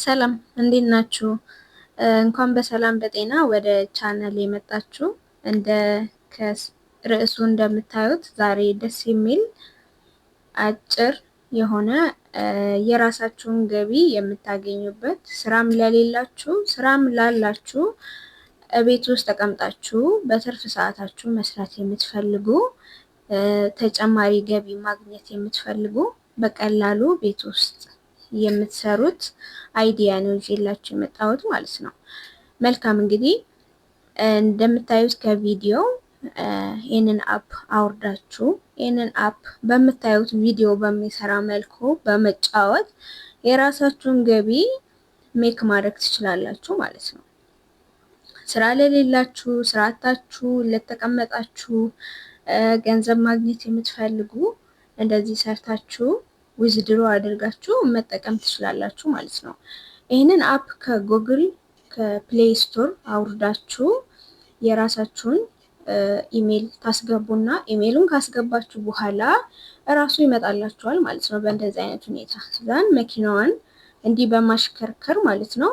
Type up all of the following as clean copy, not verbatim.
ሰላም እንዴት ናችሁ? እንኳን በሰላም በጤና ወደ ቻናል የመጣችሁ። እንደ ርዕሱ እንደምታዩት ዛሬ ደስ የሚል አጭር የሆነ የራሳችሁን ገቢ የምታገኙበት፣ ስራም ለሌላችሁ ስራም ላላችሁ፣ ቤት ውስጥ ተቀምጣችሁ በትርፍ ሰዓታችሁ መስራት የምትፈልጉ፣ ተጨማሪ ገቢ ማግኘት የምትፈልጉ፣ በቀላሉ ቤት ውስጥ የምትሰሩት idea ነው ይዤላችሁ የመጣሁት ማለት ነው። መልካም፣ እንግዲህ እንደምታዩት ከቪዲዮ ይህንን app አውርዳችሁ ይህንን app በምታዩት ቪዲዮ በሚሰራ መልኩ በመጫወት የራሳችሁን ገቢ make ማድረግ ትችላላችሁ ማለት ነው። ስራ ለሌላችሁ፣ ስራ አጥታችሁ ለተቀመጣችሁ፣ ገንዘብ ማግኘት የምትፈልጉ እንደዚህ ሰርታችሁ withdraw አድርጋችሁ መጠቀም ትችላላችሁ ማለት ነው። ይህንን app ከ Google ከ Play Store አውርዳችሁ የራሳችሁን ኢሜይል ታስገቡና ኢሜይሉን ካስገባችሁ በኋላ እራሱ ይመጣላችኋል ማለት ነው። በእንደዚህ አይነት ሁኔታ then መኪናዋን እንዲህ በማሽከርከር ማለት ነው፣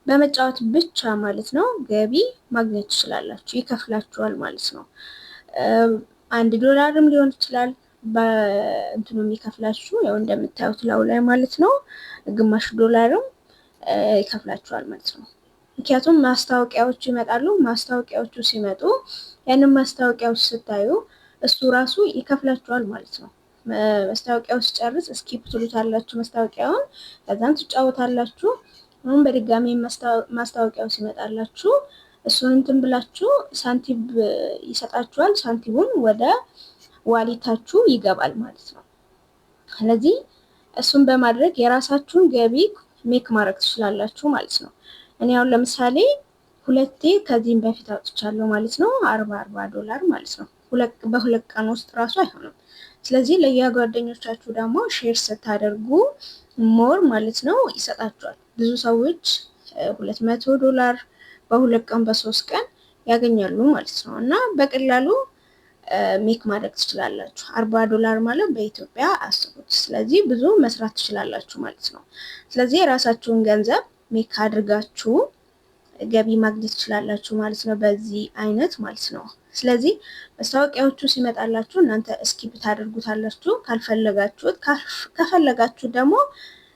በመጫወት ብቻ ማለት ነው ገቢ ማግኘት ትችላላችሁ። ይከፍላችኋል ማለት ነው። 1 ዶላርም ሊሆን ይችላል በእንትኑ የሚከፍላችሁ፣ ያው እንደምታዩት ላዩ ላይ ማለት ነው። ግማሽ ዶላርም ይከፍላችኋል ማለት ነው። ምክንያቱም ማስታወቂያዎቹ ይመጣሉ። ማስታወቂያዎቹ ሲመጡ ያንን ማስታወቂያዎች ስታዩ እሱ ራሱ ይከፍላችኋል ማለት ነው። ማስታወቂያው ሲጨርስ skip ትሉታላችሁ ማስታወቂያውን፣ ከዛም ትጫወታላችሁ። አሁን በድጋሚ ማስታወቂያው ሲመጣላችሁ እሱን እንትን ብላችሁ ሳንቲም ይሰጣችኋል። ሳንቲሙን ወደ wallet ኣችሁ ይገባል ማለት ነው። ስለዚህ እሱን በማድረግ የራሳችሁን ገቢ make ማድረግ ትችላላችሁ ማለት ነው። እኔ አሁን ለምሳሌ ሁለቴ ከዚህም በፊት አውጥቻለሁ ማለት ነው። 40 40 ዶላር ማለት ነው። በ2 ቀን ውስጥ ራሱ አይሆንም። ስለዚህ ለየጓደኞቻችሁ ደግሞ share ስታደርጉ more ማለት ነው ይሰጣችኋል። ብዙ ሰዎች 200 ዶላር በ2 ቀን በ3 ቀን ያገኛሉ ማለት ነው። እና በቀላሉ make ማድረግ ትችላላችሁ። 40 ዶላር ማለት በኢትዮጵያ አስቡት። ስለዚህ ብዙ መስራት ትችላላችሁ ማለት ነው። ስለዚህ የራሳችሁን ገንዘብ make አድርጋችሁ ገቢ ማግኘት ትችላላችሁ ማለት ነው፣ በዚህ አይነት ማለት ነው። ስለዚህ ማስታወቂያዎቹ ሲመጣላችሁ እናንተ skip ታደርጉታላችሁ ካልፈለጋችሁት። ከፈለጋችሁ ደግሞ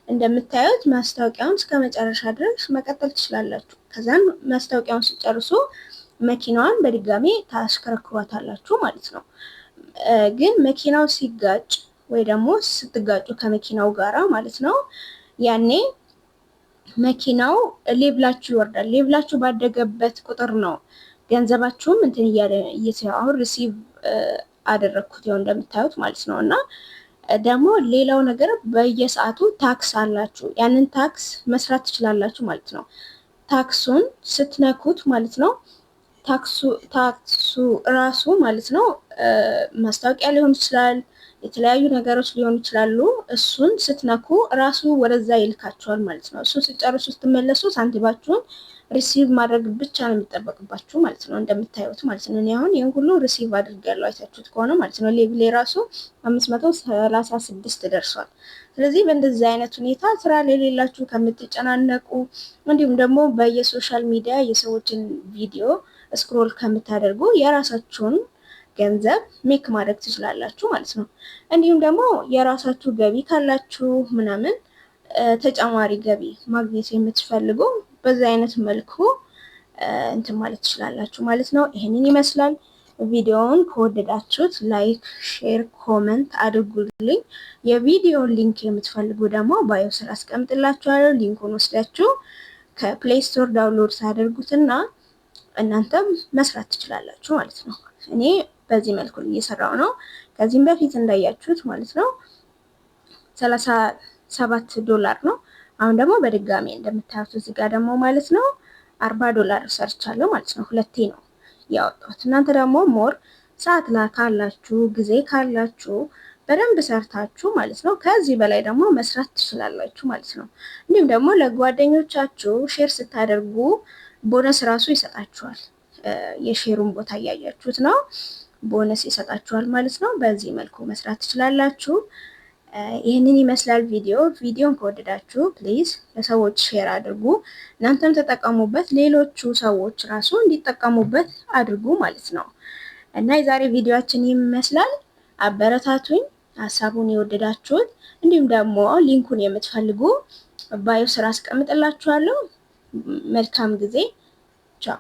እንደምታዩት ማስታወቂያውን እስከ መጨረሻ ድረስ መቀጠል ትችላላችሁ። ከዛም ማስታወቂያውን ሲጨርሱ መኪናዋን በድጋሚ ታሽከረክሯታላችሁ ማለት ነው። ግን መኪናው ሲጋጭ ወይ ደግሞ ስትጋጩ ከመኪናው ጋራ ማለት ነው፣ ያኔ መኪናው level ኣችሁ ይወርዳል። Level ኣችሁ ባደገበት ቁጥር ነው ገንዘባችሁም እንትን እያለ። አሁን receive አደረግኩት ያው እንደምታዩት ማለት ነው። እና ደግሞ ሌላው ነገር በየሰዓቱ task አላችሁ። ያንን task መስራት ትችላላችሁ ማለት ነው። Task ኡን ስትነኩት ማለት ነው task ኡ ራሱ ማለት ነው ማስታወቂያ ሊሆን ይችላል፣ የተለያዩ ነገሮች ሊሆኑ ይችላሉ። እሱን ስትነኩ ራሱ ወደዛ ይልካችኋል ማለት ነው። እሱን ስትጨርሱ ስትመለሱ ሳንቲማችሁን receive ማድረግ ብቻ ነው የሚጠበቅባችሁ ማለት ነው። እንደምታዩት ማለት ነው። እኔ አሁን ይህን ሁሉ receive አድርጌያለሁ አይታችሁት ከሆነ ማለት ነው። Level ኤ ራሱ 536 ደርሷል። ስለዚህ በእንደዚህ አይነት ሁኔታ ስራ ለሌላችሁ ከምትጨናነቁ፣ እንዲሁም ደግሞ በየ social media የሰዎችን ቪዲዮ scroll ከምታደርጉ የራሳችሁን ገንዘብ make ማድረግ ትችላላችሁ ማለት ነው። እንዲሁም ደግሞ የራሳችሁ ገቢ ካላችሁ ምናምን ተጨማሪ ገቢ ማግኘት የምትፈልጉ በዚህ አይነት መልኩ እንትን ማለት ትችላላችሁ ማለት ነው። ይህንን ይመስላል። ቪዲዮውን ከወደዳችሁት like፣ share፣ comment አድርጉልኝ። የቪዲዮውን link የምትፈልጉ ደግሞ bio ስር አስቀምጥላችኋለሁ። Link ኡን ወስዳችሁ ከ Play Store download ታደርጉትና እናንተም መስራት ትችላላችሁ ማለት ነው። እኔ በዚህ መልኩ እየሰራሁ ነው። ከዚህም በፊት እንዳያችሁት ማለት ነው 37 ዶላር ነው። አሁን ደግሞ በድጋሚ እንደምታዩት እዚህ ጋር ደግሞ ማለት ነው 40 ዶላር ሰርቻለሁ ማለት ነው። ሁለቴ ነው ያወጣሁት። እናንተ ደግሞ more ሰዓት ካላችሁ፣ ጊዜ ካላችሁ በደንብ ሰርታችሁ ማለት ነው ከዚህ በላይ ደግሞ መስራት ትችላላችሁ ማለት ነው። እንዲሁም ደግሞ ለጓደኞቻችሁ share ስታደርጉ ቦነስ ራሱ ይሰጣችኋል። የ share ኡን ቦታ እያያችሁት ነው። ቦነስ ይሰጣችኋል ማለት ነው። በዚህ መልኩ መስራት ትችላላችሁ። ይህንን ይመስላል ቪዲዮ። ቪዲዮን ከወደዳችሁ please ለሰዎች share አድርጉ፣ እናንተም ተጠቀሙበት፣ ሌሎቹ ሰዎች ራሱ እንዲጠቀሙበት አድርጉ ማለት ነው። እና የዛሬ ቪዲዮአችን ይመስላል። አበረታቱኝ፣ ሀሳቡን የወደዳችሁት እንዲሁም ደግሞ link ኡን የምትፈልጉ bio ስር አስቀምጥላችኋለሁ። መልካም ጊዜ። ቻው።